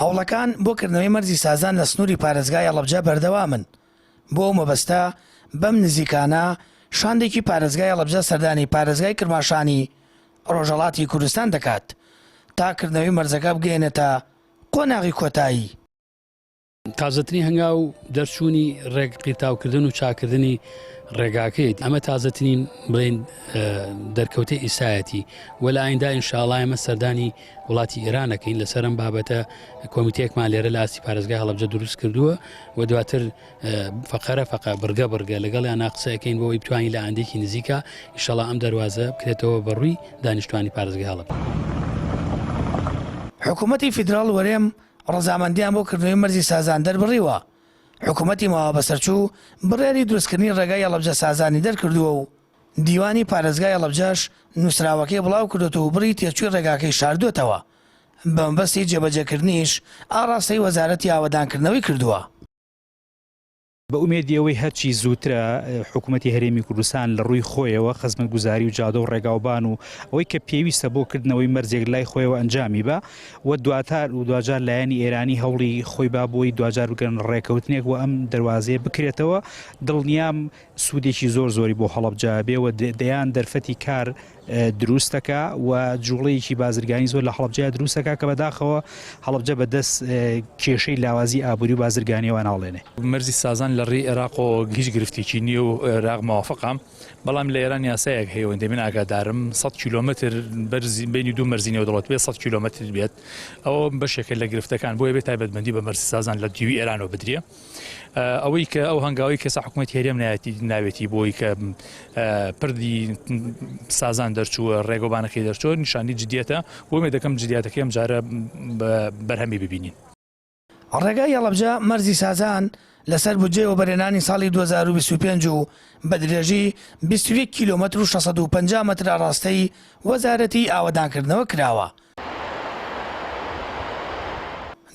هەوڵەکان بۆ کردنەوەی مەرزی سازان لە سنووری پارێزگای هەڵەبجە بەردەوامن، بۆ ئەو مەبەستە بەم نزیکانە شاندێکی پارێزگای هەڵەبجە سەردانی پارێزگای کرماشانی ڕۆژهەڵاتی کوردستان دەکات تا کردنەوەی مەرزەکە بگەیەنێتە قۆناغی کۆتایی. تازەترین هەنگاو دەرچوونی ڕێگ قیرتاوکردن و چاکردنی ڕێگاکەیەتی ئەمە تازەترین بڵێن دەرکەوتەی ئیسایەتی و لە ئایندا ئینشاڵا ئێمە سەردانی وڵاتی ئێران ئەکەین لەسەر ئەم بابەتە کۆمیتەیەکمان لێرە لە ئاستی پارێزگای هەڵەبجە دروست کردووە و دواتر فەقەرە فەقە بڕگە بڕگە لەگەڵیان قسە ئەکەین بۆ ئەوەی بتوانین لە ئایندەیەکی نزیکا ئیشەڵا ئەم دەروازە بکرێتەوە بەڕووی دانیشتوانی پارێزگای هەڵەبجە. حکوومەتی فیدراڵ وەرێم ڕەزامەندیان بۆ کردنەوەی مەرزی سازان دەربڕیوە، حکومەتی ماوەبەسەرچوو بڕیاری دروستکردنی ڕێگای هەڵەبجە سازانی دەرکردووە و دیوانی پارێزگای هەڵەبجەش نووسراوەکەی بڵاوکردۆتەوە و بڕی تێچووی ڕێگاکەی شاردۆتەوە، بەمەبەستی جێبەجێکردنیش ئاڕاستەی وەزارەتی ئاوەدانکردنەوەی کردووە. بە ئومێدی ئەوەی هەرچی زووترە حکوومەتی هەرێمی کوردستان لە ڕووی خۆیەوە خزمەتگوزاری و جادە و ڕێگاوبان و ئەوەی کە پێویستە بۆ کردنەوەی مەرجێک لای خۆیەوە ئەنجامی بە و دواتر و دواجار لایەنی ئێرانی هەوڵی خۆی با بۆی دواجار بگەن ڕێکەوتنێک و ئەم دەروازەیە بکرێتەوە دڵنیام سوودێکی زۆر زۆری بۆ هەڵەبجە بێ و دەیان دەرفەتی کار دروست دەکا و جوڵەیەکی بازرگانی زۆر لە هەڵەبجەیا دروست دەکا کە بەداخەوە هەڵەبجە بەدەست کێشەی لاوازی ئابووری و بازرگانیەوە ناڵێنێ. مەرزی سازان لە ڕێی عێراقەوە هیچ گرفتێکی نییە و عێراق موافقە، بەڵام لە ئێران یاسایەک هەیە ئەوەندەی من ئاگادارم سەد کیلۆمەتر بەرزی بەینی دوو مەرزی نێودەوڵەت بێت سەد کیلۆمەتر بێت ئەوە بەشێکە لە گرفتەکان بۆیە بێ تایبەتمەندی بە مەرزی سازان لە دیوی ئێرانەوە بدرێ. ئەوەی کە ئەو هەنگاوی کەسە حکوومەت هەرێم نایەتی ناوێتی بۆی کە پردی سازان دەرچووە ڕێگەبانەکەی دەرچووە نیشانی جدیەتە بۆ مێ دەکەم جدیاتەکەی ئەم جارە بەرهەمی ببینین. ڕێگای هەڵەبجە مەرزی سازان لەسەر بودجەی وەبەرهێنانی ساڵی 2025 و بە درێژی 21 کیلۆمەتر و 650 مەتر ئاڕاستەی وەزارەتی ئاوەدانکردنەوە کراوە.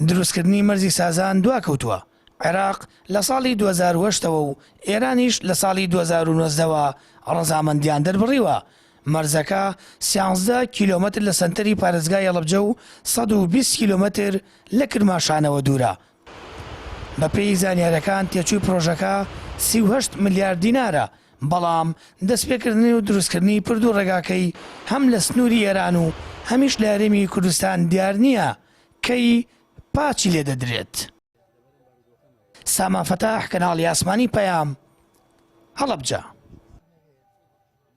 دروستکردنی مەرزی سازان دواکەوتووە، عێراق لە ساڵی 2008 ەوە و ئێرانیش لە ساڵی 2019 ەوە ڕەزامەندیان دەربڕیوە، مەرزەکە سیانزدە کیلۆمەتر لە سەنتەری پارێزگای هەڵەبجە و 120 کیلۆمەتر لە کرماشانەوە دوورە. بەپێی زانیارییەکان تێچووی پرۆژەکە 38 ملیار دینارە، بەڵام دەستپێکردنی و دروستکردنی پرد و ڕێگاکەی هەم لە سنووری ئێران و هەمیش لە هەرێمی کوردستان دیار نییە کەی پاچی لێ دەدرێت. سامان فەتاح، کەناڵی ئاسمانی پەیام، هەڵەبجە.